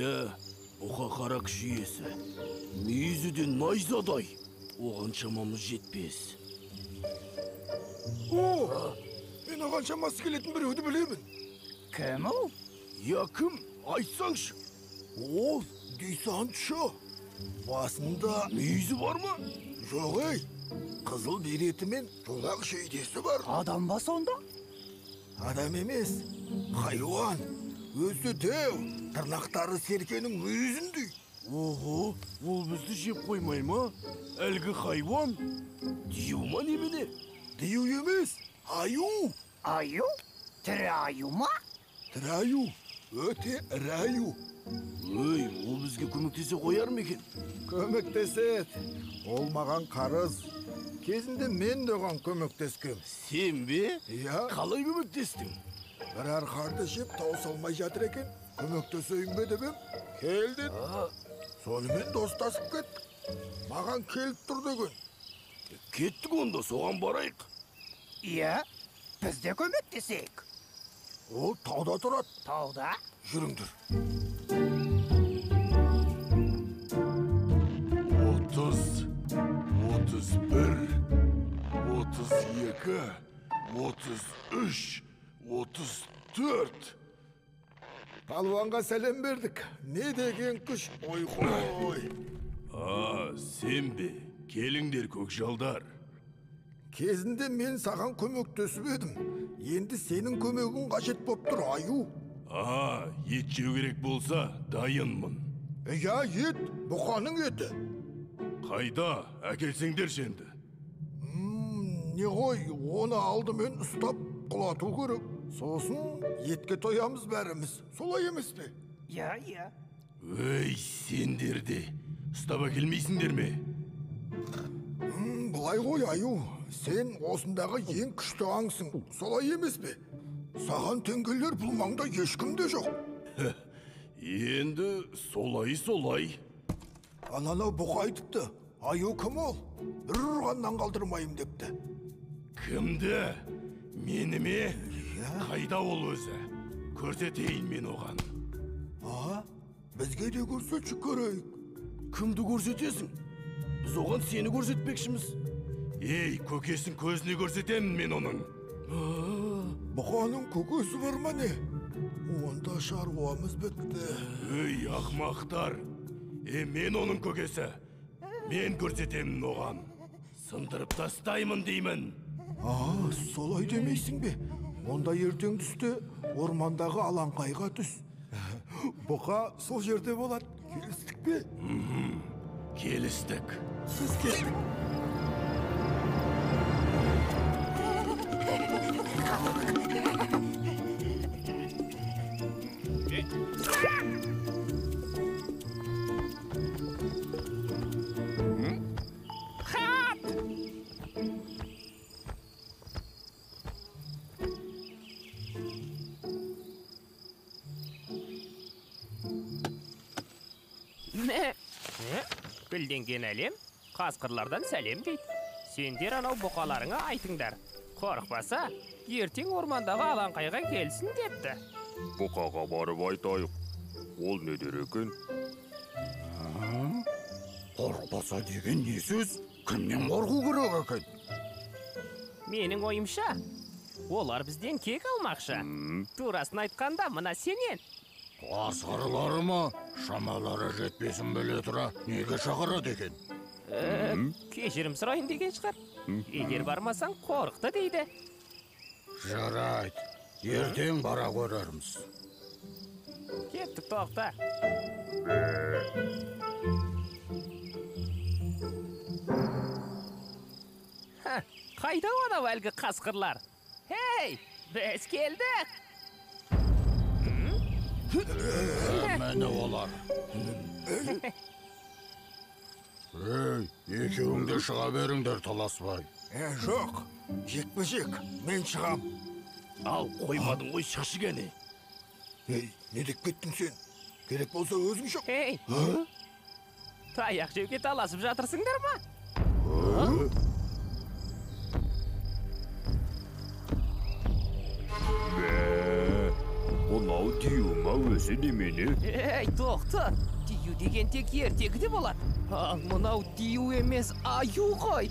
Иә, бұқа қара күш иесі. Мүйізі де найзадай. Оған шамамыз жетпес. О, мен оған шамасы келетін біреуді білемін. Кім ол? Я кім? Айтсаңшы. Ол десантшы. Басында мүйізі бар ма? Жоқ, ей. Қызыл береті мен жолақ жейдесі бар. Адам ба сонда? Адам емес, хайуан. Өзі дәу, тырнақтары серкенің мүйізіндей. Ого, ол бізді жеп қоймай ма? Әлгі хайуан? Дию ма немене? Дию емес, аю. Аю? Тірі аю ма? Тірі аю, өте ірі аю. Өй, ол бізге көмектесе қояр ма екен? Көмектеседі. Ол маған қарыз. Кезінде мен де оған көмектескем. Сен бе? Иә. Қалай көмектестің? Бір арқарды жеп тауыса алмай жатыр екен. Көмектесейін бе деп ем. Кел деді. Сонымен достасып кеттік. Маған келіп тұр деген. Кеттік онда, соған барайық. Иә, біз де көмектесейік. Ол тауда тұрады. Тауда? Жүріңдер. 30, 31, 32, 33, 34. Палуанға сәлем бердік. Не деген күш? Ой, қой. А, сен бе? Келіңдер, көкжалдар. Кезінде мен саған көмектесіп едім. Енді сенің көмегің қажет боп тұр, аю. А, ет жеу керек болса, дайынмын. Иә, ет, бұқаның еті. Қайда, әкелсеңдерші енді. Не ғой, оны алдымен ұстап құлату керек. Сосын етке тоямыз бәріміз. Солай емес пе? Иә, иә. Өй, сендер де ұстап әкелмейсіңдер ме? Былай ғой, аю, сен осындағы ең күшті аңсың. Солай емес пе? Саған теңгелер бұл маңда ешкім де жоқ. Енді солай-солай. Ананау бұқа айтыпты. Аю кім ол? Бір ұрғаннан қалдырмайым депті. Кімді? Мені ме? Қайда ол өзі? Көрсетейін мен оған. А, бізге де көрсетші көрейік. Кімді көрсетесің? Біз оған сені көрсетпекшіміз. Ей, көкесін көзіне көрсетемін мен оның. Бұқаның көкесі бар ма не? Онда шаруамыз бітті. Ей, ақмақтар! Мен оның көкесі. Мен көрсетемін оған. Сындырып тастаймын деймін. А, солай демейсің бе? Онда ертең түсте ормандағы алаңқайға түс. Бұқа сол жерде болады. Келістік пе? Келістік. Біз кеттік. Гүлденген әлем қасқырлардан сәлем дейді. Сендер анау бұқаларыңа айтыңдар. Қорықпаса, ертең ормандағы алаңқайға келсін депті. Бұқаға барып айтайық. Ол не дер екен? Қорықпаса деген не сөз? Кімнен қорқу керек екен? Менің ойымша, олар бізден кек алмақшы. Турасын айтқанда, мына сенен. Қасқырлары ма? Шамалары жетпесін біле тұра, неге шақырады екен? Кешірім сұрайын деген шығар. Егер бармасаң, қорықты дейді. Жарайды, ертең бара көрерміз. Кеттік, тоқта. Қайда анау әлгі қасқырлар? Хей, біз келдік! Мені олар. Ей, екеуің де шыға беріңдер таласпай. Жоқ, жекпе-жек, мен шығам. Ал, қоймадың ғой, шықшы кәне. Ей, не деп кеттің сен? Керек болса өзің шық. Ей, таяқ жеуге таласып жатырсыңдар ма? Мынау дию ма Өзі немене? Ей, тоқты, дию деген тек ертегіде болады. Ал мынау дию емес, аю ғой.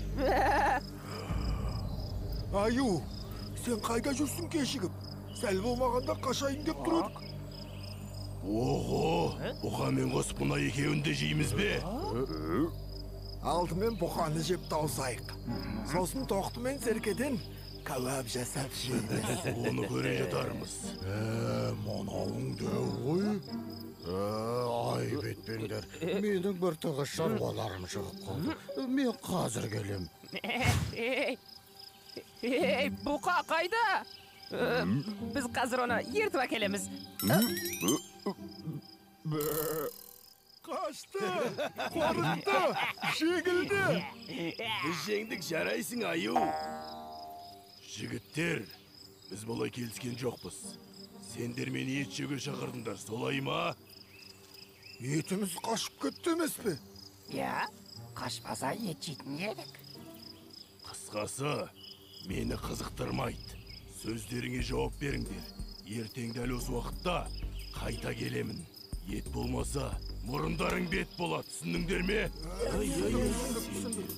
Аю, сен қайда жүрсің кешігіп? Сәл болмағанда қашайын деп тұр едік. Ого, бұқамен қосып мына екеуін де жейміз бе? Алдымен бұқаны жеп тауысайық. Сосын тоқты мен серкеден кәуап жасап жейміз. Оны көре жатармыз. Мынауың дәу ғой. Айып етпеңдер. Менің бір тығыз шаруаларым шығып қалды. Мен қазір келем. Ей, бұқа қайда? Біз қазір оны ертіп әкелеміз. Қашты, қорықты, жеңілді. Біз жеңдік, жарайсың, аю. Жігіттер, біз бұлай келіскен жоқпыз. Сендер мені ет жеуге шақырдыңдар, солай ма? Етіміз қашып кетті емес пе? Иә, қашпаса ет жейтін едік. Қысқасы, мені қызықтырмайды. Сөздеріңе жауап беріңдер. Ертең дәл осы уақытта қайта келемін. Ет болмаса, мұрындарың бет болады, түсіндіңдер ме? Түсіндік.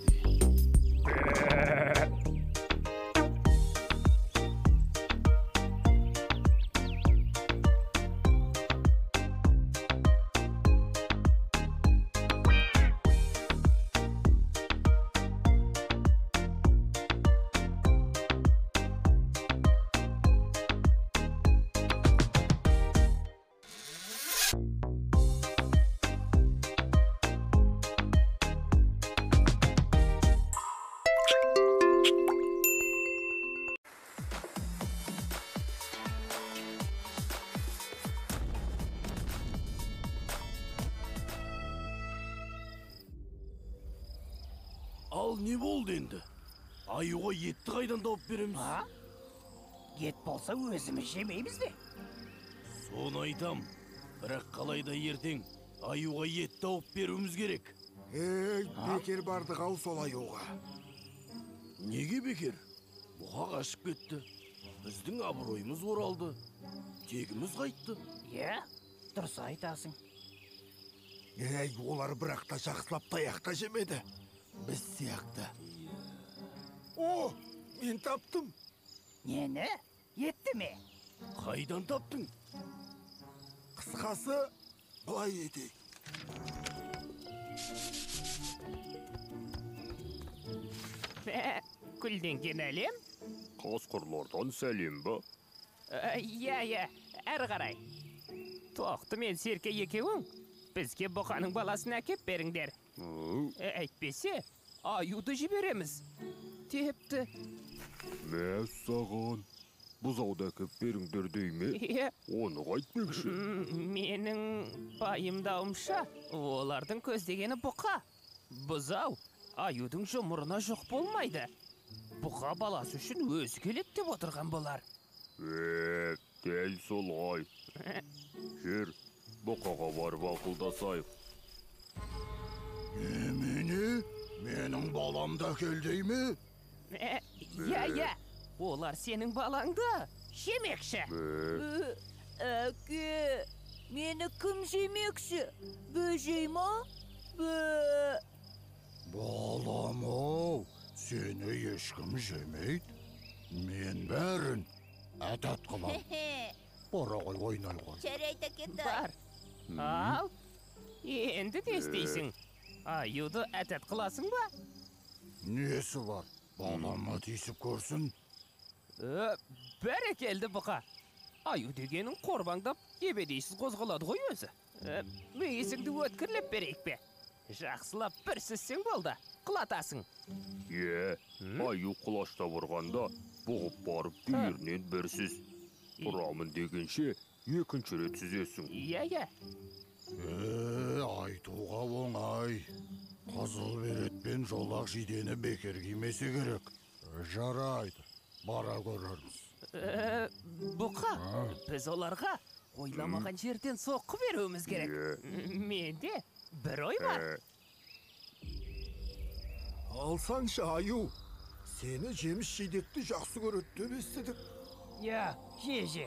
Ал не болды енді? Аюға етті қайдан тауып береміз? Ет болса өзіміз жемейміз де. Соны айтам. Бірақ қалайда ертең аюға ет тауып беруіміз керек. Ей, бекер бардық ау сол аюға. Неге бекер? Бұқа қашып кетті. Біздің абыройымыз оралды. Тегіміз қайтты. Иә, дұрыс айтасың. Ей, олар бірақ та жақсылап таяқ та жемеді. Біз сияқты. О, мен таптым. Нені? Етті ме? Қайдан таптың? Қысқасы, былай етейік. Гүлденген әлем? Қасқырлардан сәлем ба? Иә, иә, әрі қарай. Тоқты мен серке екеуің бізге бұқаның баласын әкеп беріңдер. Әйтпесе, аюды жібереміз. Депті. Мәссаған, бұзауды әкеп беріңдер дей ме? Оны қайтпекші? Менің пайымдауымша, олардың көздегені бұқа. Бұзау аюдың жұмырына жоқ болмайды. Бұқа баласы үшін өзі келеді деп отырған болар. Дәл солай. Жүр, бұқаға барып ақылдасайық. Немене? Менің баламды әкел дей ме? Иә, иә. Олар сенің балаңды жемекші. Әке, мені кім жемекші? Бөжей ма? Бө. Балам-ау, сені ешкім жемейді. Мен бәрін әдат қылам. Бара ғой, ойнай ғой. Жарайды, әкетай. Бар. Ал, енді не істейсің? Аюды әдат қыласың ба? Несі бар? Балама тиісіп көрсін. Бәрекелді бұқа. Аю дегенің қорбаңдап, ебедейсіз қозғалады ғой өзі. Мүйізіңді өткірлеп берейік пе? Жақсылап бір сүзсең болды, құлатасың. Е, аю құлаштап ұрғанда, бұғып барып бүйірінен бір сүз. Тұрамын дегенше, екінші рет сүзесің. Иә, иә. Айтуға оңай. Қызыл беретпен жолақ жидені бекер кимесе керек. Жарайды, бара көрерміз. Бұқа, біз оларға ойламаған жерден соққы беруіміз керек. Менде бір ой бар. Алсаңшы, аю. Сені жеміс жидекті жақсы көреді деп естідік. Иә, же-же.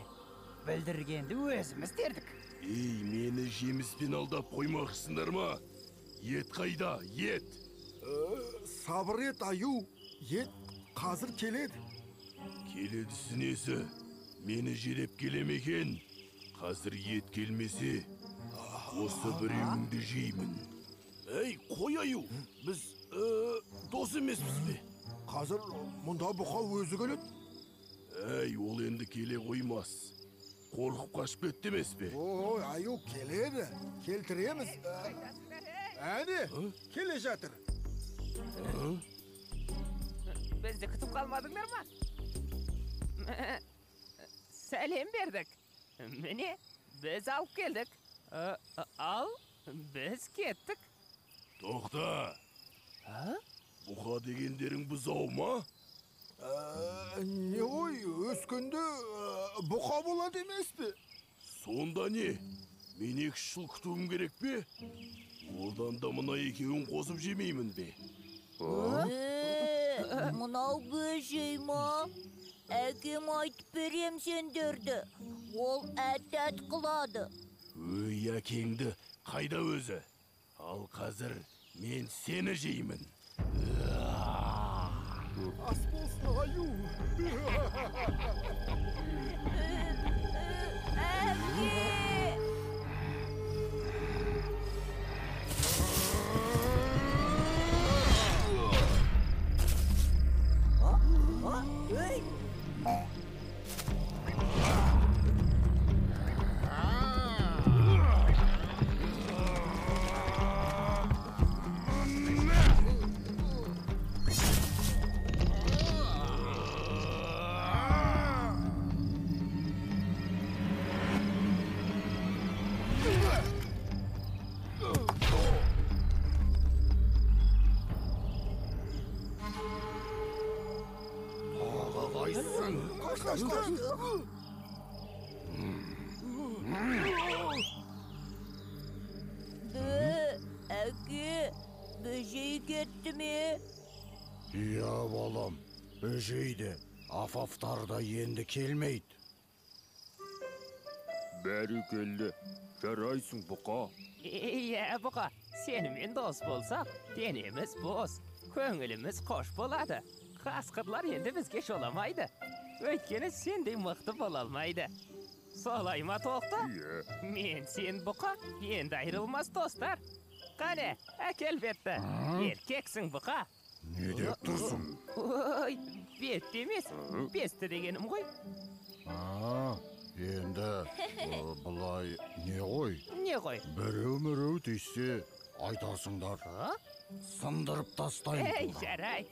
Білдіргенді өзіміз дердік. Ей, мені жеміспен алдап қоймақшысыңдар ма? Ет қайда, ет? Сабыр ет, аю. Ет қазір келеді. Келедісі несі? Мені желеп келе ме екен? Қазір ет келмесе, осы біреуіңді жеймін. Ей, қой аю, біз дос емеспіз бе? Қазір мұнда бұқа өзі келеді. Ей, ол енді келе қоймас. Қорқып қашып кетті емес пе? Ой, аю келеді. Келтіреміз. Әне, келе жатыр. Бізді күтіп қалмадыңдар ма? Сәлем бердік. Міне, біз алып келдік. Ал, біз кеттік. Тоқта! Бұқа дегендерің бұзау ма? Не ғой, өскенде бұқа болады емес пе? Сонда не? Мен 2 жыл күтуім керек пе? Одан да мына екеуін қосып жемеймін бе? Мынау бөжей ма? Әкем айтып берем сендерді. Ол әт-әт қылады. Өй, әкеңді қайда өзі? Ал қазір мен сені жеймін. Ас болсын, аю. Әке! Ей! Әке, бөжей кетті ме? Иә, балам, бөжей де, афафтар да енді келмейді. Бәрі келді, жарайсың, бұқа. Иә, бұқа, сенімен дос болсақ, денеміз бос, көңіліміз қош болады. Қасқырлар енді бізге жоламайды. Өйткені сендей мықты бола алмайды. Солай ма, Тоқты? Иә. Мен сен бұқа, енді айырылмас достар. Қане, әкел бетті. Еркексің, бұқа. Не деп тұрсың? Ой, бетті емес, бесті дегенім ғой. Енді былай не ғой? Не ғой? Біреу-міреу тиіссе айтасыңдар. Сындырып тастаймын. Ей, жарай.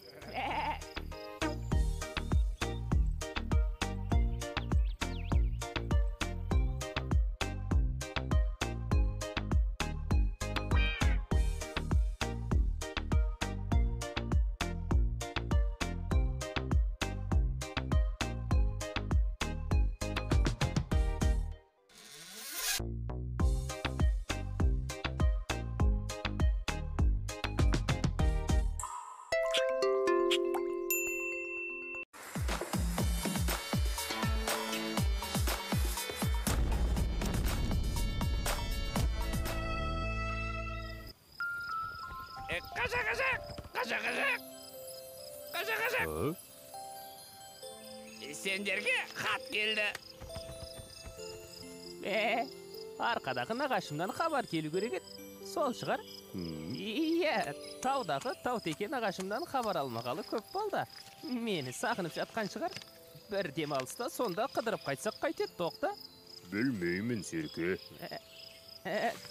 Қажа-қажа! Сендерге хат келді. Арқадағы нағашымнан хабар келу керек еді. Сол шығар. Иә, таудағы таутеке нағашымнан хабар алмағалы көп болды. Мені сағынып жатқан шығар. Бір демалыста сонда қыдырып қайтсақ қайтеді, Тоқта? Білмеймін, Серке.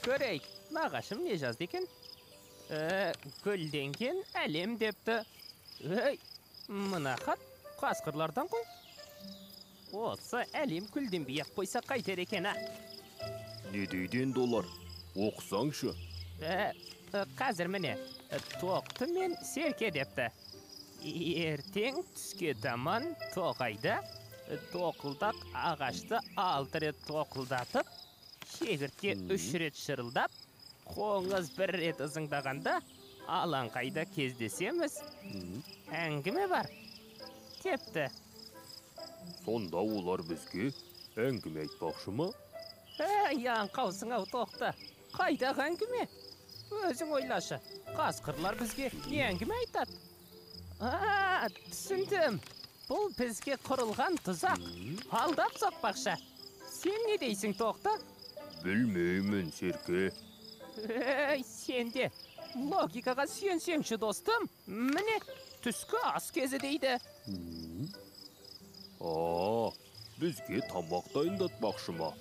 Көрейік, нағашым не жазды екен? Гүлденген әлем депті. Өй, мына хат қасқырлардан ғой. Осы әлем гүлденбей-ақ қойса қайтер екен, а? Не дейді енді олар? Оқысаңшы. Қазір міне, Тоқты мен Серке депті. Ертең түске таман тоғайда тоқылдақ ағашты 6 рет тоқылдатып, шегіртке 3 рет шырылдап, қоңыз 1 рет ызыңдағанда алаңқайда кездесеміз. Әңгіме бар депті. Сонда олар бізге әңгіме айтпақшы ма? Әй, аңқаусың ау, Тоқты. Қайдағы әңгіме? Өзің ойлашы, қасқырлар бізге не әңгіме айтады? А, түсіндім. Бұл бізге құрылған тұзақ. Алдап соқпақшы. Сен не дейсің, Тоқты? Білмеймін, Серке. Ей, сен де логикаға сүйенсеңші, достым. Міне, түскі ас кезі дейді. А, бізге тамақ дайындатпақшы ма?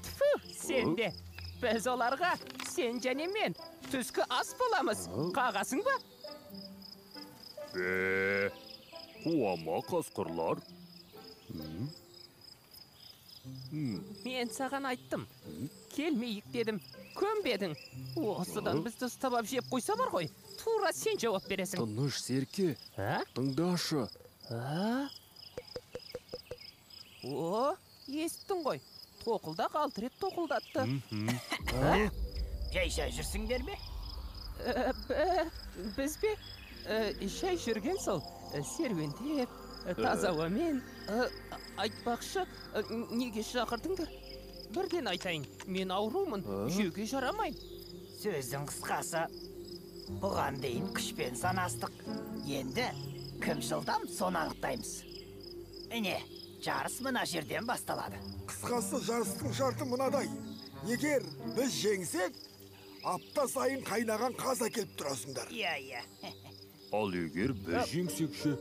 Тфу, сен де. Біз оларға, сен және мен, түскі ас боламыз. Қағасың ба? Бе, қуама қасқырлар. Мен саған айттым. Келмейік дедім, көнбедің. Осыдан бізді ұстап ап жеп қойса бар ғой. Тура сен жауап бересің. Тыныш, Серке. Тыңдашы. О, естің ғой. Тоқылдақ 6 рет тоқылдатты. Жай-жай жүрсіңдер ме? Біз бе? Жай жүрген сол, серуендеп, таза ауамен. Айтпақшы, неге шақырдыңдар? Бірден айтайын, мен аурумын, жеуге жарамаймын. Сөздің қысқасы, бұған дейін күшпен санастық. Енді кім жылдам, соны анықтаймыз. Міне, жарыс мына жерден басталады. Қысқасы, жарыстың шарты мынадай. Егер біз жеңсек, апта сайын қайнаған қаз әкеліп тұрасыңдар. Иә, иә. Ал егер біз жеңсек ше?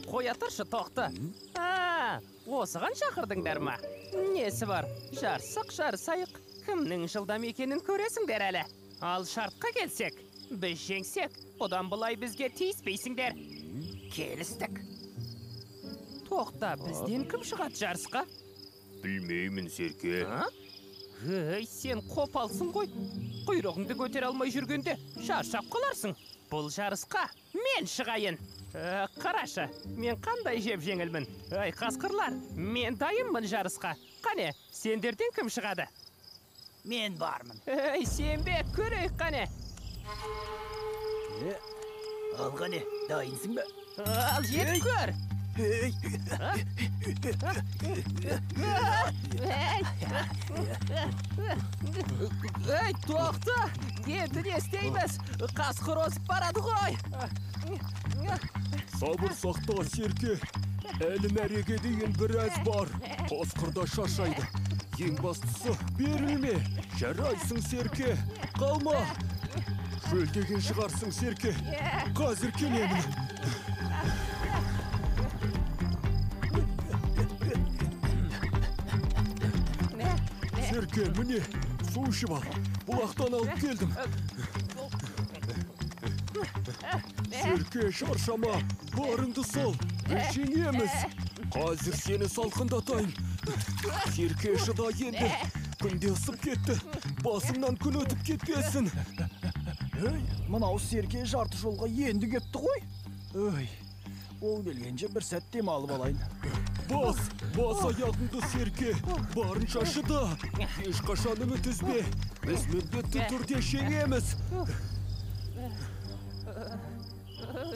Қоя тұршы, Тоқты. А, осыған шақырдыңдар ма? Несі бар? Жарыссақ жарысайық. Кімнің жылдам екенін көресіңдер әлі. Ал шартқа келсек, біз жеңсек, бұдан былай бізге тиіспейсіңдер. Келістік. Тоқта, бізден кім шығады жарысқа? Білмеймін, Серке. Ей, сен қопалсың ғой. Құйрығыңды көтере алмай жүргенде шаршап қаларсың. Бұл жарысқа мен шығайын. Қарашы, мен қандай жеп-жеңілмін. Ай, қасқырлар, мен дайынмын жарысқа. Қане, сендерден кім шығады? Мен бармын. Ей, сен бе, көрейік қане. Ал қане, дайынсың ба? Ал, жетіп көр. Ей, тоқта! Енді не істейміз? Қасқыр озып барады ғой. Сабыр сақта, Серке. Әлі мәреге дейін біраз бар. Қасқыр да шаршайды. Ең бастысы, берілме. Жарайсың, Серке. Қалма. Шөлдеген шығарсың, Серке. Қазір келемін. Серке, міне, су ішіп ал. Бұлақтан алып келдім. Серке, шаршама, барыңды сал. Біз жеңеміз. Қазір сені салқындатайын. Серке, шыда енді. Күнде ысып кетті. Басыңнан күн өтіп кетпесін. Ей, мынау Серке жарты жолға енді кепті ғой. Ой, ол келгенше бір сәт демалып алайын. Бас, бас аяғыңды, Серке. Барынша шыда. Ешқашан үміт үзбе. Біз міндетті түрде жеңеміз.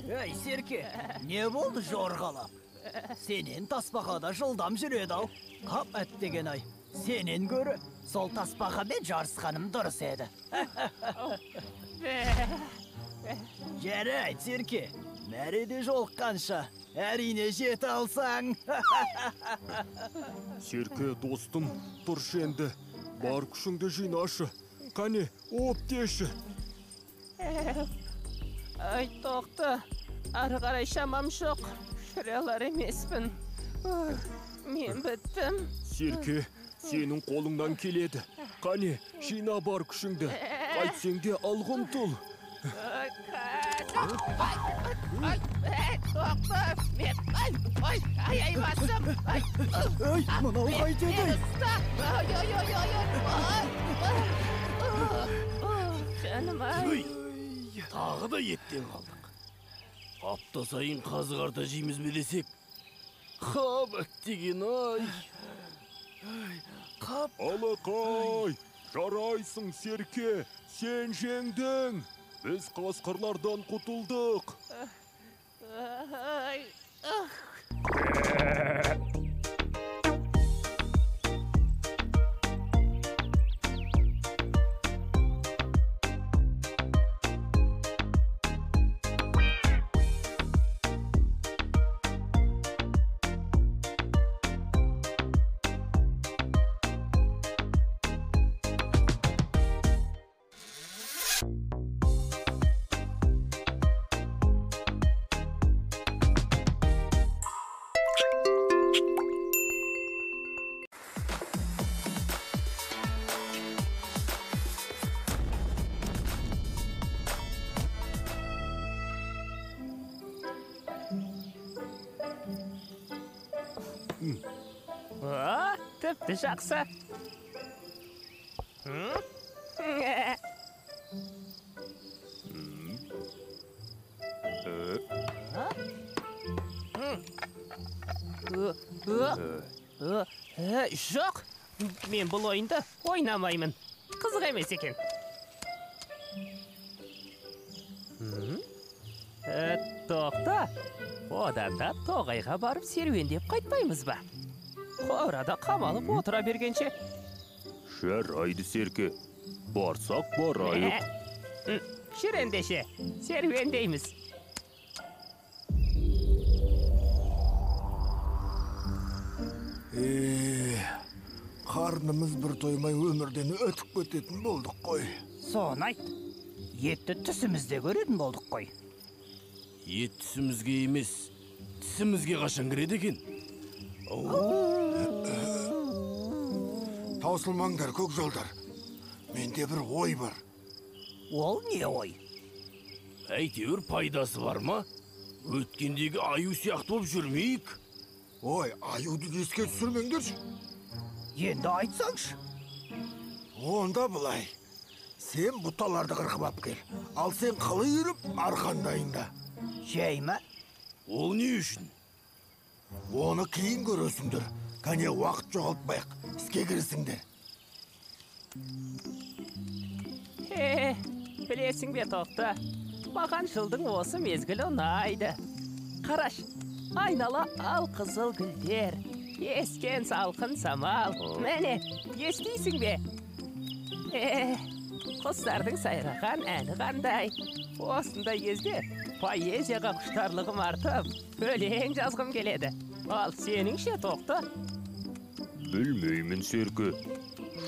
Ей, Серке, не болды жорғалап? Сенен тасбақада жылдам жүреді ау. Қап әттеген ай, сенен гөрі сол тасбақамен жарысқаным дұрыс еді. Жарайды, Серке, мәреде жолыққанша, әрине жете алсаң. Серке, достым, тұршы енді. Бар күшіңді жинашы. Қане, оп деші. Ай, Тоқты, ары қарай шамам жоқ. Жүре алар емеспін. Мен біттім. Серке, сенің қолыңнан келеді. Қане, жина бар күшіңді. Қайтсең де алға ұмтыл. Ай, Тоқты, мен, ай, ай, ай, ай, басым. Ай, мынау қайтеді? Ай, ай, ай, ай, ай, жаным ай. Тағы да еттен қалдық. Апта сайын қазы қарта жейміз бе десек, қап әттеген ай. Қап. Алақай, жарайсың, Серке, сен жеңдің. Біз қасқырлардан құтылдық. Ай, ах. О, тіпті жақсы. Жоқ, мен бұл ойынды ойнамаймын. Қызық емес екен. Тоқта, одан да тоғайға барып серуендеп қайтпаймыз ба? Қорада қамалып отыра бергенше. Жарайды, Серке, барсақ барайық. Жүр ендеше, серуендейміз. Қарнымыз бір тоймай өмірден өтіп кететін болдық қой. Соны айт, етті түсімізде көретін болдық қой. Ет түсімізге емес, тісімізге қашан кіреді екен? Таусылмаңдар, көкжалдар. Менде бір ой бар. Ол не ой? Әйтеуір пайдасы бар ма? Өткендегі аю сияқты болып жүрмейік. Ой, аюды еске түсірмеңдерші. Енді айтсаңшы. Онда былай. Сен бұталарды қырқып ап кел. Ал сен қыл үйіріп арқан дайында. Жай ма? Ол не үшін? Оны кейін көресіңдер. Кәне уақыт жоғалтпайық. Іске кірісіңдер. Білесің бе, Тоқты, маған жылдың осы мезгілі ұнайды. Қараш, айнала алқызыл гүлдер, ескен салқын самал. Міне, естисің бе? Құстардың сайраған әні қандай. Осындай кезде поэзияға құштарлығым артып, өлең жазғым келеді. Ал сеніңше, Тоқты? Білмеймін, Серке.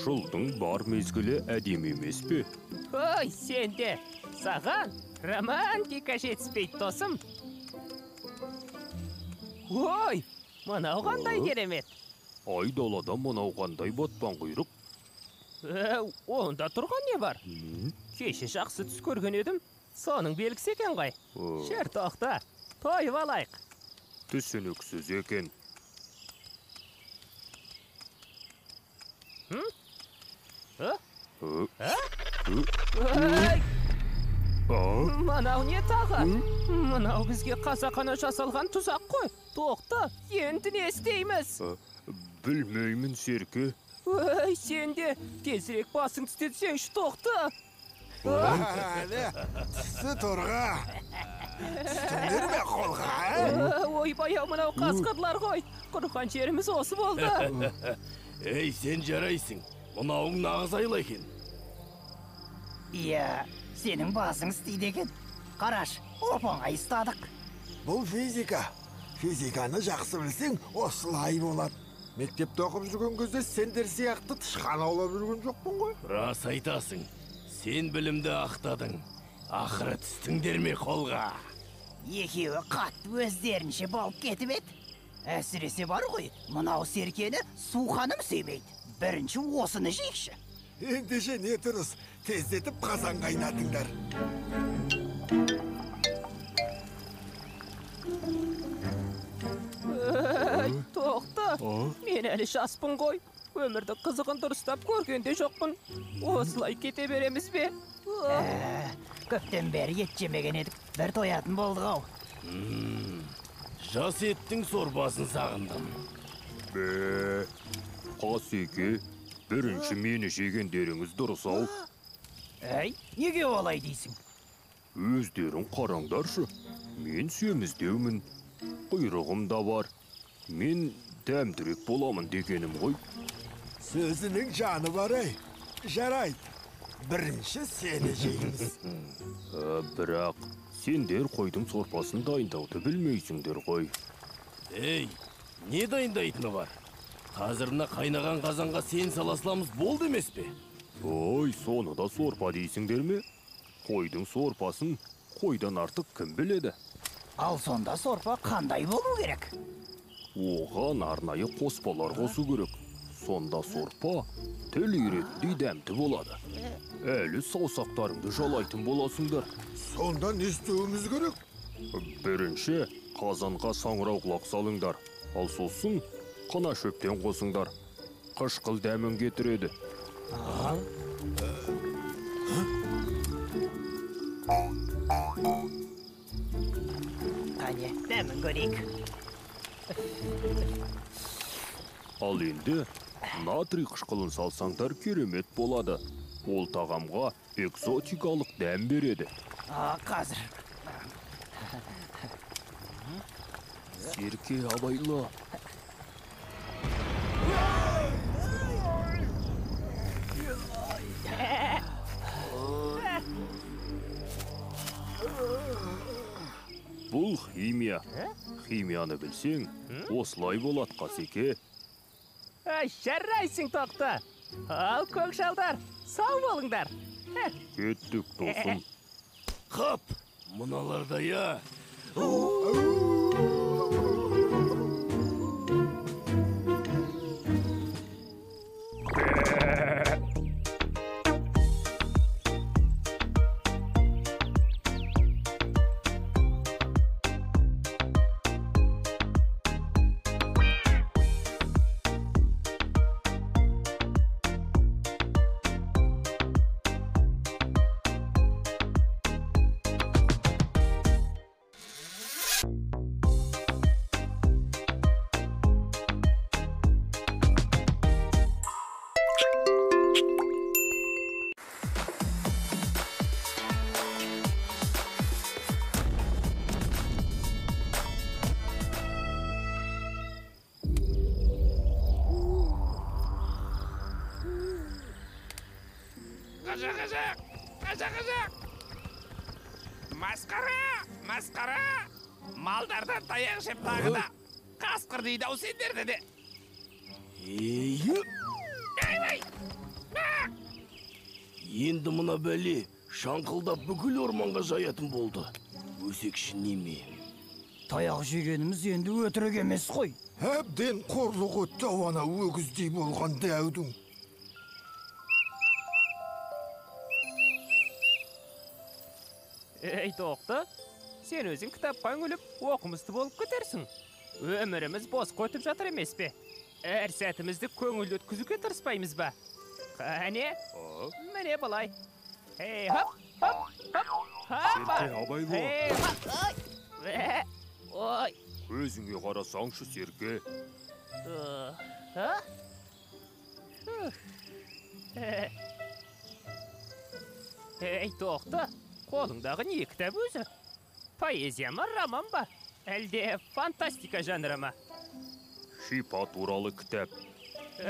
Жылдың бар мезгілі әдемі емес пе? Ой, сенде, саған романтика жетіспейді, досым. Ой, мынау қандай керемет. Айдалада мынау қандай батпан құйрық? Онда тұрған не бар? Кеше жақсы түс көрген едім, соның белгісі екен ғой. Жүр, Тоқты, тойып алайық. Түсініксіз екен. Мынау не тағы? Мынау бізге қасақана жасалған тұзақ қой. Тоқты, енді не істейміз? Білмеймін, Серке. Ой, сен де тезірек басың түстетсеңші, Тоқты. Түсі торға. Түстіңдер ме қолға? Ойбай, мынау қасқырлар ғой. Құрған жеріміз осы болды. Ей, сен жарайсың. Мынауың нағыз айла екен. Иә, сенің басың істейді екен. Қараш, оп-оңай ұстадық. Бұл физика. Физиканы жақсы білсең, осылай болады. Мектепте оқып жүрген кезде сендер сияқты тышқан аулап жүрген жоқпын ғой. Рас айтасың. Сен білімді ақтадың. Ақыры түстіңдер ме қолға? Екеуі қатты өздерінше болып кетіп еді. Әсіресе бар ғой, мынау Серкені суқаным сүймейді. Бірінші осыны жейікші. Ендеше не тұрыс, тездетіп қазан қайнатыңдар. Тоқты, мен әлі жаспын ғой. Өмірдің қызығын дұрыстап көрген де жоқпын. Осылай кете береміз бе? Көптен бері ет жемеген едік, бір тоятын болдық ау. Жас еттің сорпасын сағындым. Бе, Қасеке, бірінші мені жегендеріңіз дұрыс ау. Әй, неге олай дейсің? Өздерің қараңдаршы, мен семіздеумін, құйрығым да бар. Мен дәмдірек боламын дегенім ғой. Сөзінің жаны бар ай. Жарайды, бірінші сені жейміз. Бірақ сендер қойдың сорпасын дайындауды білмейсіңдер ғой. Ей, не дайындайтыны бар? Қазір мына қайнаған қазанға сен сала саламыз болды емес пе? Ой, соны да сорпа дейсіңдер ме? Қойдың сорпасын қойдан артық кім біледі? Ал сонда сорпа қандай болу керек? Оған арнайы қоспалар қосу керек. Сонда сорпа тіл үйретіндей дәмді болады. Әлі саусақтарыңды жалайтын боласыңдар. Сонда не істеуіміз керек? Бірінші қазанға саңырауқұлақ салыңдар. Ал сосын Қына шөптен қосыңдар. Қышқыл дәмін кетіреді. Қане, дәмін көрейік. Ал енді натрий қышқылын салсаңдар керемет болады. Ол тағамға экзотикалық дәм береді. Қазір. Серке, абайла. Бұл химия. Химияны білсең, осылай болады, Қасеке. Жарайсың, Тоқты. Ал, көкшалдар, сау болыңдар. Кеттік, досым. Қап, мыналарда я. Масқара, масқара. Малдардан таяқ жеп тағы да қасқыр дейді ау сендерді де. Енді мына бәле шаңқылдап бүкіл орманға жаятын болды. Өсекші неме? Таяқ жегеніміз енді өтірік емес қой. Әбден қорлық өтті ау ана өгіздей болған дәудің. Ей, Тоқты, сен өзің кітапқа үңіліп, оқымысты болып кетерсің. Өміріміз босқа өтіп жатыр емес пе? Әр сәтімізді көңілді өткізуге тырыспаймыз ба? Қане, міне былай. Ей, хоп, хоп, хоп, хоп. Серке, абайлы. Ей, хоп, ой. Өзіңе қарасаңшы, Серке. Ей, Тоқты. Қолыңдағы не кітап өзі? Поэзия ма, роман ба? Әлде фантастика жанры ма? Шипа туралы кітап.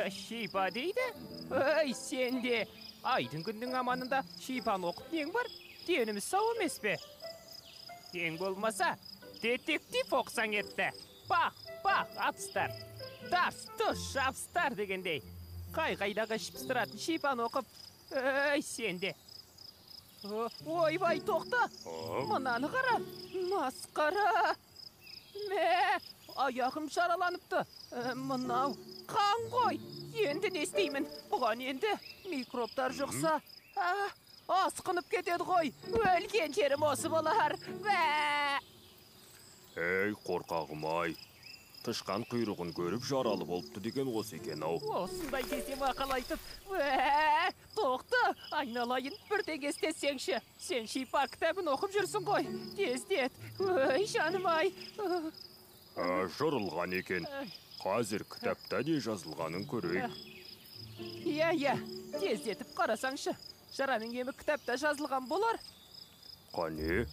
Шипа дейді? Ой, сен де айдың күннің аманында шипаны оқып нең бар? Деніміз сау емес пе? Ең болмаса, детектив оқысаң етті. Бақ, бақ, атыстар. Тарс, тұс, жабыстар дегендей. Қай-қайдағы ішіп пыстыратын шипаны оқып. Ой, сен де. Ойбай, Тоқты! Мынаны қара! Масқара! Мә, аяғым жараланыпты. Мынау қан ғой. Енді не істеймін? Бұған енді микробтар жұқса, асқынып кетеді ғой. Өлген жерім осы болар. Мә! Ей, қорқағым-ай. Тышқан құйрығын көріп жаралы болыпты деген осы екен ау. Осындай кезде мақал айтып, Тоқты, айналайын, бірдеңе істесеңші. Сен шипа кітабын оқып жүрсің ғой. Тездет. Ой, жаным-ай. Жырылған екен. Қазір кітапта не жазылғанын көрейік. Иә, иә, тездетіп қарасаңшы. Жараның емі кітапта жазылған болар. Қане,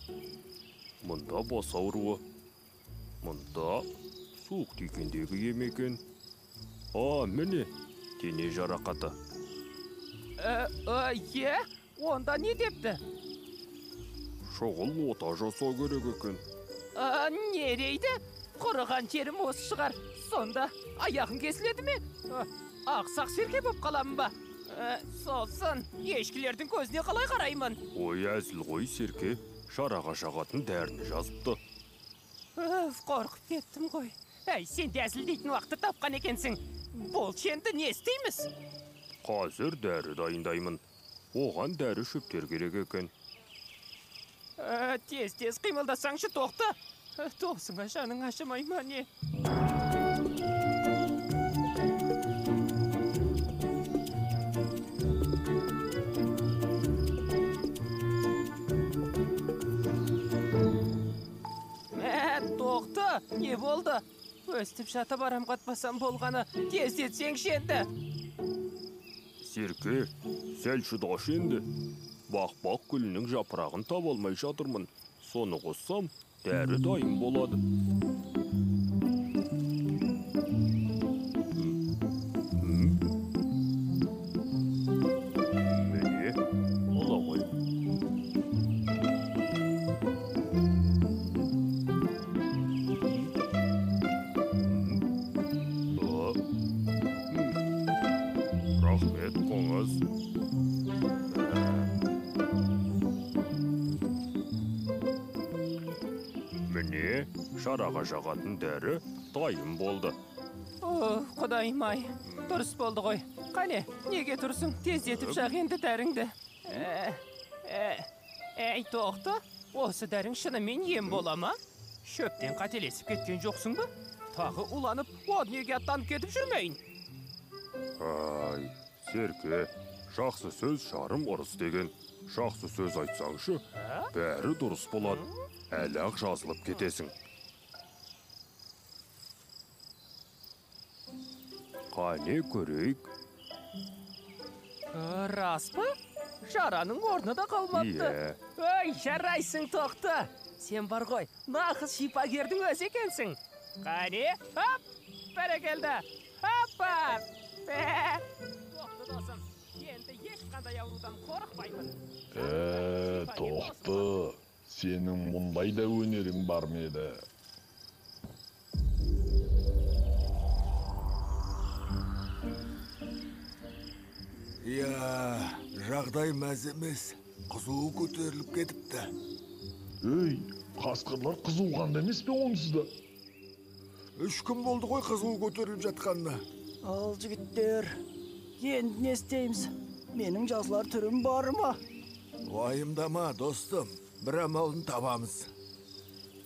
мұнда бас ауруы. Мұнда суық тигендегі ем екен. А, міне, дене жарақаты. Е, онда не депті? Шұғыл ота жасау керек екен. Не дейді? Құрыған жерім осы шығар. Сонда аяғым кесіледі ме? Ақсақ серке боп қаламын ба? Сосын ешкілердің көзіне қалай қараймын? Ой, әзіл ғой, серке. Жараға жағатын дәріні жазыпты. Қорқып кеттім ғой. Әй, сен де әзілдейтін уақытты тапқан екенсің. Болшы, енді не істейміз? Қазір дәрі дайындаймын. Оған дәрі шөптер керек екен. Тез-тез қимылдасаңшы, Тоқты. Досыңа жаның ашымай ма не? Тоқты, не болды? Өстіп жатып арам қатпасам болғаны, тездетсеңші енді. Серке, сәл шыдашы енді. Бақ-бақ гүлінің жапырағын таба алмай жатырмын. Соны қоссам, дәрі дайын болады. Міне, ала ғой. Рахмет, қоңыз. Міне, жараға жағатын дәрі дайын болды. О, құдайым-ай, дұрыс болды ғой. Қане, неге тұрсың? Тездетіп жақ енді дәріңді. Әй, Тоқты, осы дәрің шынымен ем бола ма? Шөптен қателесіп кеткен жоқсың ба? Тағы уланып, о дүниеге аттанып кетіп жүрмейін. Ай, Серке, жақсы сөз жарым ырыс деген. Жақсы сөз айтсаңшы, бәрі дұрыс болады. Әлі-ақ жазылып кетесің. Қане көрейік. Рас па? Жараның орны да қалмапты. Иә. Ой, жарайсың, Тоқты. Сен бар ғой, нағыз шипагердің өзі екенсің. Қане, хоп, бәрекелді. Хоппа! Тоқты досым, енді ешқандай аурудан қорықпаймын. Тоқты, сенің мұндай да өнерің бар ма еді? Иә, жағдай мәз емес. Қызуы көтеріліп кетіпті. Өй, қасқырлар қызуғанда емес пе онсыз да? 3 күн болды ғой қызуы көтеріліп жатқанына. Ал жігіттер, енді не істейміз? Менің жазылар түрім бар ма? Уайымдама, достым, бір амалын табамыз.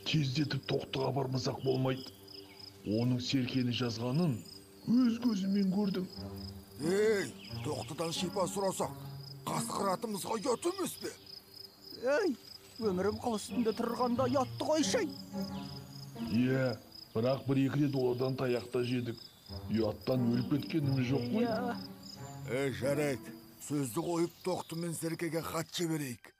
Тездетіп Тоқтыға бармасақ болмайды. Оның Серкені жазғанын өз көзіммен көрдім. Ей, Тоқтыдан шипа сұрасақ, қасқыр атымызға ұят емес пе? Ей, өмірім қыл үстінде тұрғанда ұятты қойшай. Иә, бірақ 1-2 рет олардан таяқ та жедік. Ұяттан өліп кеткеніміз жоқ қой. Ей, жарайды, сөзді қойып Тоқты мен Серкеге хат жіберейік.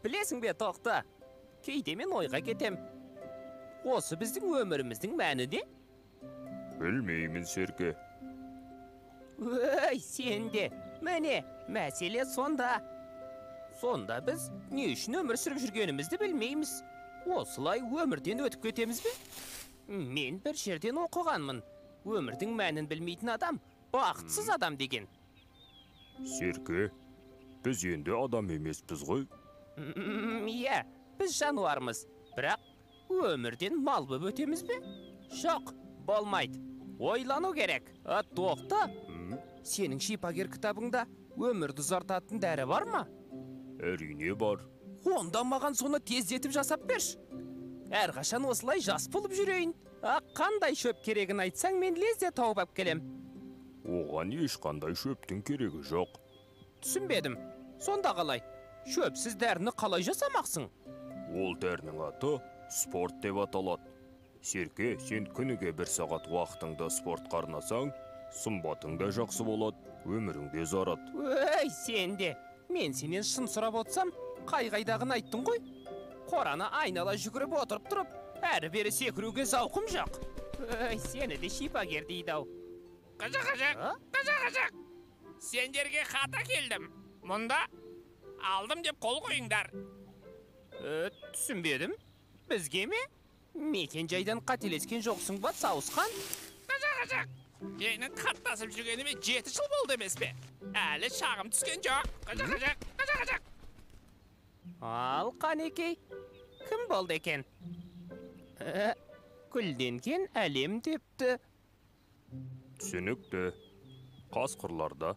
Білесің бе, Тоқты, кейде мен ойға кетем. Осы біздің өміріміздің мәні де? Білмеймін, Серке. Өй, сен де. Міне, мәселе сонда. Сонда біз не үшін өмір сүріп жүргенімізді білмейміз. Осылай өмірден өтіп кетеміз бе? Мен бір жерден оқығанмын. Өмірдің мәнін білмейтін адам, бақытсыз адам деген. Серке, біз енді адам емеспіз ғой. Иә, біз жануармыз. Бірақ өмірден мал боп өтеміз бе? Жоқ, болмайды. Ойлану керек. Тоқта, сенің шипагер кітабыңда өмірді ұзартатын дәрі бар ма? Әрине бар. Онда маған соны тездетіп жасап берші. Әрқашан осылай жас болып жүрейін. Қандай шөп керегін айтсаң, мен лезде тауып ап келем. Оған ешқандай шөптің керегі жоқ. Түсінбедім. Сонда қалай? Шөпсіз дәріні қалай жасамақсың? Ол дәрінің аты спорт деп аталады. Серке, сен күніге 1 сағат уақытыңды спортқа арнасаң, сымбатың да жақсы болады, өмірің де ұзарады. Өй, сен де! Мен сенен шын сұрап отырсам, қай-қайдағын айттың ғой. Қораны айнала жүгіріп отырып тұрып, әрі-бері секіруге зауқым жоқ. Өй, сені де шипагер дейді-ау. Қажа-қажа, қажа-қажа! Сендерге хат әкелдім. Мұнда алдым деп қол қойыңдар. Түсінбедім. Бізге ме? Мекен жайдан қателескен жоқсың ба, сауысқан? Қажақ. Менің қаттасып жүргеніме 7 жыл болды емес пе? Әлі шағым түскен жоқ. Қажақ. Ал, қанекей, кім болды екен? Гүлденген әлем депті. Түсінікті. Қасқырларда.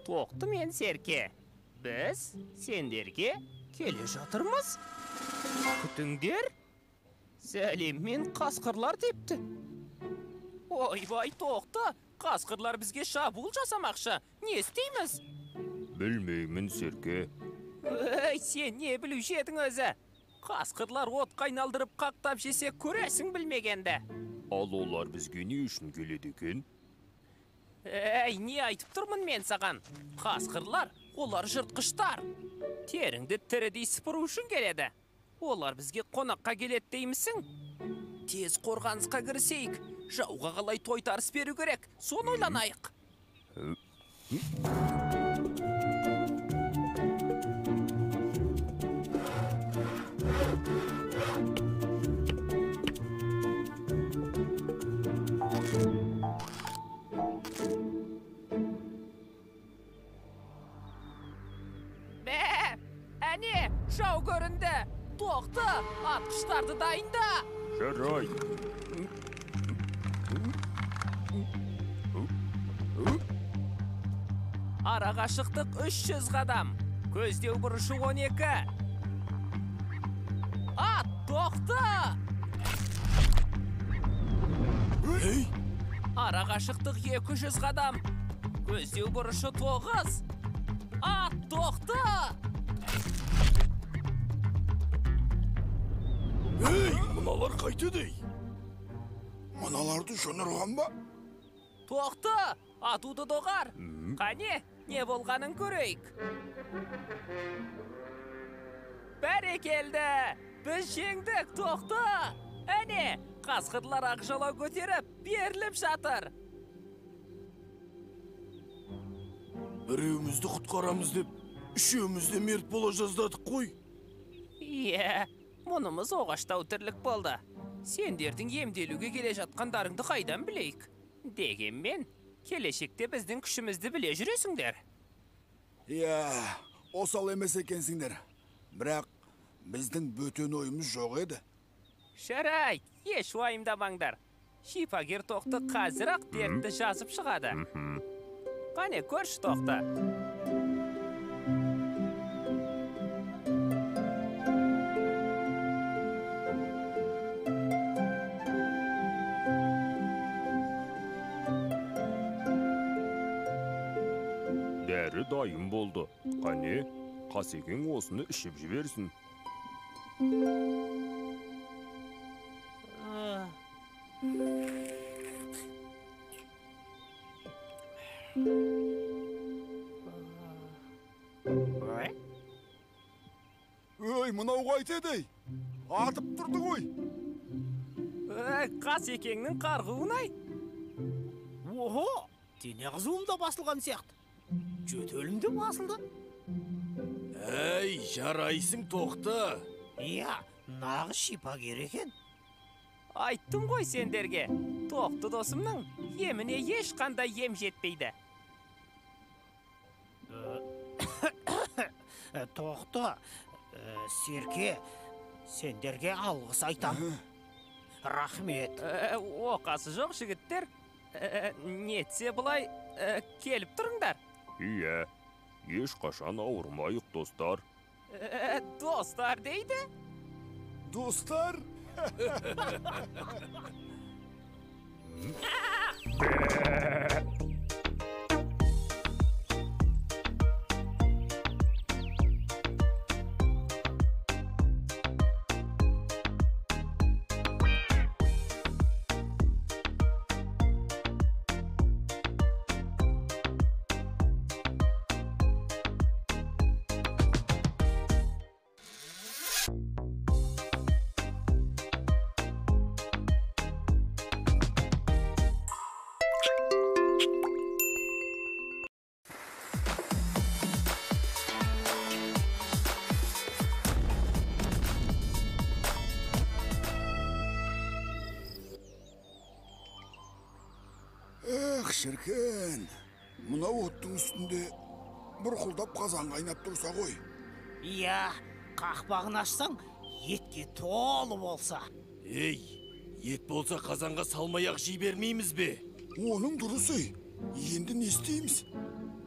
Тоқты мен Серке. Біз сендерге келе жатырмыз. Күтіңдер. Сәлеммен қасқырлар депті. Ойбай, Тоқты, қасқырлар бізге шабуыл жасамақшы. Не істейміз? Білмеймін, Серке. Өй, сен не білуші едің өзі? Қасқырлар отқа айналдырып қақтап жесе көресің білмегенді. Ал олар бізге не үшін келеді екен? Әй, не айтып тұрмын мен саған? Қасқырлар, олар жыртқыштар. Теріңді тірідей сыпыру үшін келеді. Олар бізге қонаққа келеді деймісің? Тез қорғанысқа кірісейік. Жауға қалай тойтарыс беру керек, соны ойланайық. Бә, әне, жау көрінді. Тоқты, атқыштарды дайында. Жарайды. Ара қашықтық 300 қадам. Көздеу бұрышы 12. Ат, Тоқты! Ара қашықтық 200 қадам. Көздеу бұрышы 9. Ат, Тоқты! Ей, мыналар қайтеді? Мыналарды жын ұрған ба? Тоқты, атуды доғар. Қане, не болғанын көрейік. Бәрекелді! Біз жеңдік, Тоқты! Әне, қасқырлар ақ жалау көтеріп, беріліп жатыр. Біреуімізді құтқарамыз деп, үшеуміз де мерт бола жаздадық қой. Иә, мұнымыз оғаштау тірлік болды. Сендердің емделуге келе жатқандарыңды қайдан білейік? Дегенмен, келешекте біздің күшімізді біле жүресіңдер. Иә, осал емес екенсіңдер. Бірақ біздің бөтен ойымыз жоқ еді. Жарайды, еш уайымдамаңдар. Шипагер Тоқты қазір-ақ дертті жазып шығады. Қане, көрші, Тоқты. Дәрі дайын болды. Қане, Қасекең осыны ішіп жіберсін. Өй, мынау қайтеді? Атып тұрды ғой. Өй, Қасекеңнің қарғуын-ай. Охо, дене қызуым да басылған сияқты. Жөтелім де басылды. Әй, жарайсың, Тоқты. Иә, нағыз шипагер екен. Айттым ғой сендерге, Тоқты досымның еміне ешқандай ем жетпейді. Тоқты, Серке, сендерге алғыс айтам. Рахмет. Оқасы жоқ, жігіттер. Нетсе былай келіп тұрыңдар. Иә, ешқашан ауырмайық, достар. Достар дейді? Достар? Шіркін, мынау оттың үстінде бұрқылдап қазан қайнап тұрса ғой. Иә, қақпағын ашсаң, етке толы болса. Ей, ет болса қазанға салмай-ақ жей бермейміз бе? Оның дұрыс ей. Енді не істейміз?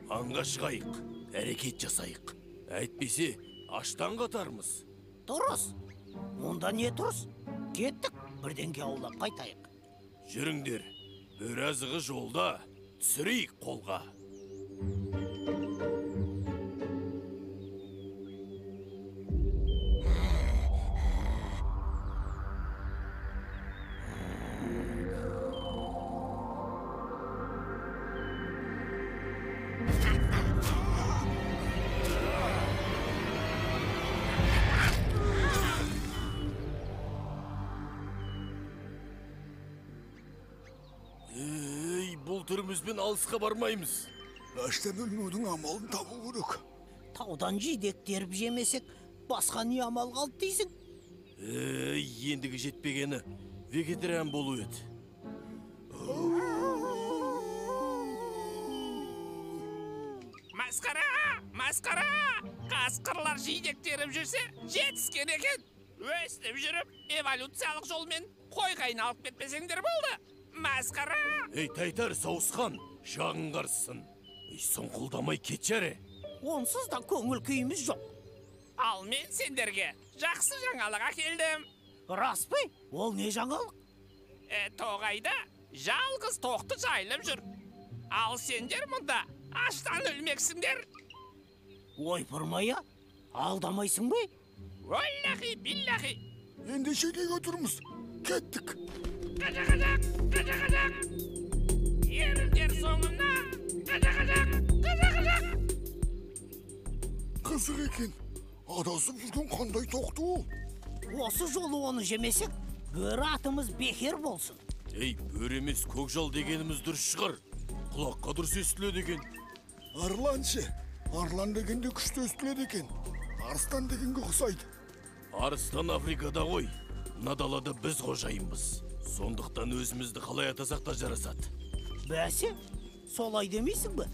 Аңға шығайық, әрекет жасайық. Әйтпесе, аштан қатармыз. Дұрыс. Онда не дұрыс? Кеттік, бірдеңке аулап қайтайық. Жүріңдер, бөрі азығы жолда, түсірейік қолға. Түрімізбен алысқа бармаймыз. Аштан өлмеудің амалын табу керек. Таудан жидек теріп жемесек, басқа не амал қалды дейсің? Ей, ендігі жетпегені вегетариан болу еді. Масқара! Масқара! Қасқырлар жидек теріп жүрсе, жетіскен екен. Өстіп жүріп, эволюциялық жолмен қойға айналып кетпесеңдер болды. Масқара! Ей, тайтар, сауысқан, жағың қарыссын. Ей, сұңқылдамай кетші әрі. Онсыз да көңіл күйіміз жоқ. Ал мен сендерге жақсы жаңалық әкелдім. Рас па? Ол не жаңалық? Тоғайда жалғыз тоқты жайылып жүр. Ал сендер мұнда аштан өлмексіңдер. Ойпырмай, алдамайсың ба? Уаллахи, биллахи. Ендеше неге отырмыз? Кеттік. Қажа-қажақ, қажа-қажақ. Еріңдер соңымнан. Қажа-қажақ, қажа-қажақ. Қызық екен. Адасып жүрген қандай тоқты ол? Осы жолы оны жемесек, бөрі атымыз бекер болсын. Ей, бөрі емес, көкжал дегеніміз дұрыс шығар. Құлаққа дұрыс естіледі екен. Арлан ше? Арлан дегенде күшті естіледі екен. Арыстан дегенге ұқсайды. Арыстан Африкада ғой. Мына далада біз қожайынбыз. Сондықтан өзімізді қалай атасақ та жарасады. Бәсе, солай демейсің бе?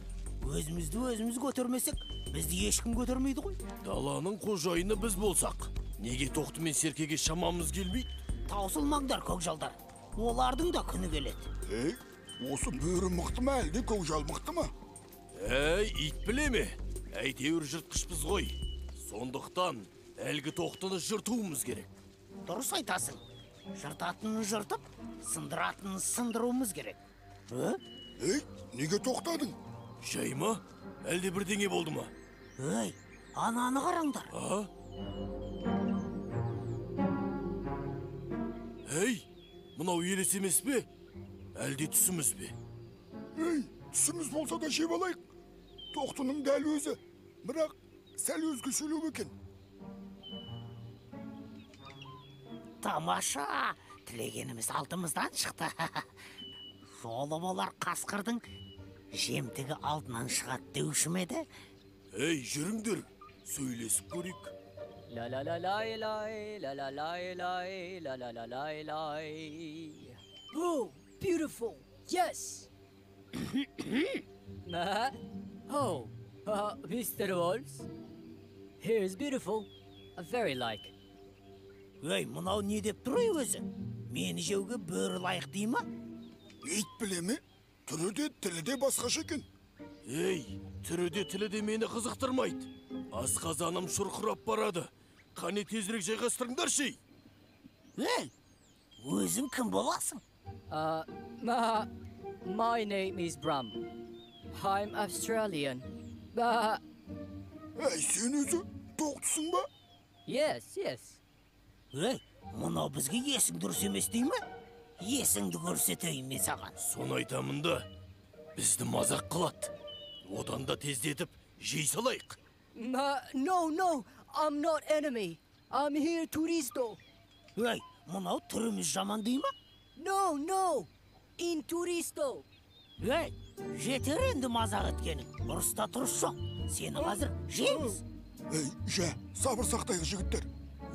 Өзімізді өзіміз көтермесек, бізді ешкім көтермейді ғой. Даланың қожайыны біз болсақ, неге тоқты мен серкеге шамамыз келмейді? Таусылмаңдар, көкжалдар. Олардың да күні келеді. Ей, осы бөрі мықты ма, әлде көкжал мықты ма? Әй, ит біле ме? Әйтеуір жыртқышпыз ғой. Сондықтан әлгі тоқтыны жыртуымыз керек. Дұрыс айтасың. Жыртатынын жыртып, сындыратынын сындыруымыз керек. Ей, неге тоқтадың? Жай ма? Әлде бірдеңе болды ма? Ей, ананы қараңдар. А? Ей, мынау елес емес пе? Әлде түсіміз бе? Ей, түсіміз болса да жеп алайық. Тоқтының дәл өзі, бірақ сәл өзгешелеу екен. Тамаша, тілегеніміз алдымыздан шықты. Жолы болар қасқырдың жемтігі алдынан шығады деуші ме еді? Ей, жүріңдер, сөйлесіп көрейік. La la la lay lay, la la lay lay, la la la lay lay. Oh, beautiful. Yes. Oh, Mr. Wolf. Here's beautiful. Very like. Ей, мынау не деп тұр өзі? Мені жеуге бөрі лайық дей ма? Ит біле ме? Түрі де, тілі де басқаша екен. Ей, түрі де, тілі де мені қызықтырмайды. Асқазаным шұрқырап барады. Қане тезірек жайғастырыңдаршы. Ей, өзің кім боласың? My name is Bram. I'm Australian. Ей, сен өзі тоқтысың ба? Yes, yes. Ей, мынау бізге есің дұрыс емес дей ме? Есіңді көрсетейін мен саған. Соны айтамын да, бізді мазақ қылады. Одан да тездетіп жей салайық. No, no, I'm not enemy. I'm here turisto. Ей, мынау түріміз жаман дей ма? No, no, in turisto. Ей, жетер енді мазақ еткенің. Ұрыста тұрыс жоқ. Сені қазір жейміз. Ей, жә, сабыр сақтайық жігіттер.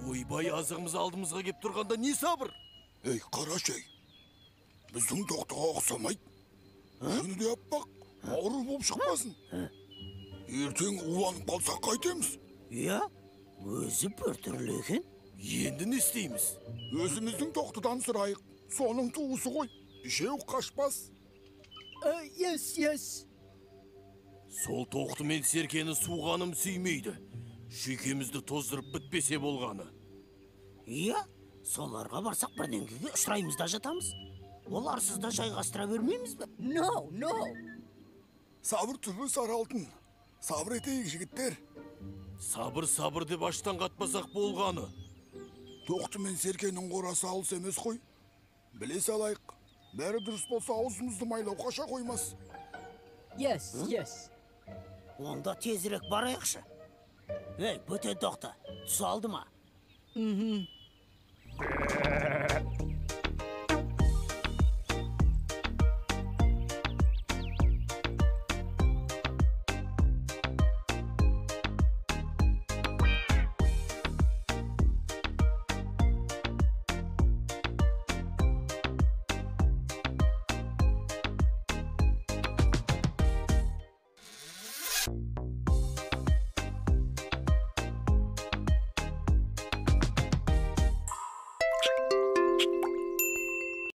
Ойбай, азығымыз алдымызға кеп тұрғанда не сабыр? Ей, қарашы, ей. Біздің тоқтыға ұқсамайды. Жүні де аппақ, ауру болып шықпасын. Ертең уланып қалсақ қайтеміз? Иә, өзі біртүрлі екен. Енді не істейміз? Өзіміздің тоқтыдан сұрайық. Соның туысы ғой. Жеу қашпас. Yes, yes. Сол тоқты мен серкені суғаным сүймейді. Жүйкемізді тоздырып бітпесе болғаны. Иә, соларға барсақ бірдеңеге ұшыраймыз да жатамыз. Оларсыз да жайғастыра бермейміз бе? No, no. Сабыр түбі сары алтын. Сабыр етейік, жігіттер. Сабыр, сабыр деп аштан қатпасақ болғаны. Тоқты мен серкенің қорасы алыс емес қой. Біле салайық. Бәрі дұрыс болса аузымызды майлау қаша қоймас. Yes, yes. Онда тезірек барайықшы. Ей, бөтен тоқты, түс алды ма? Мхм.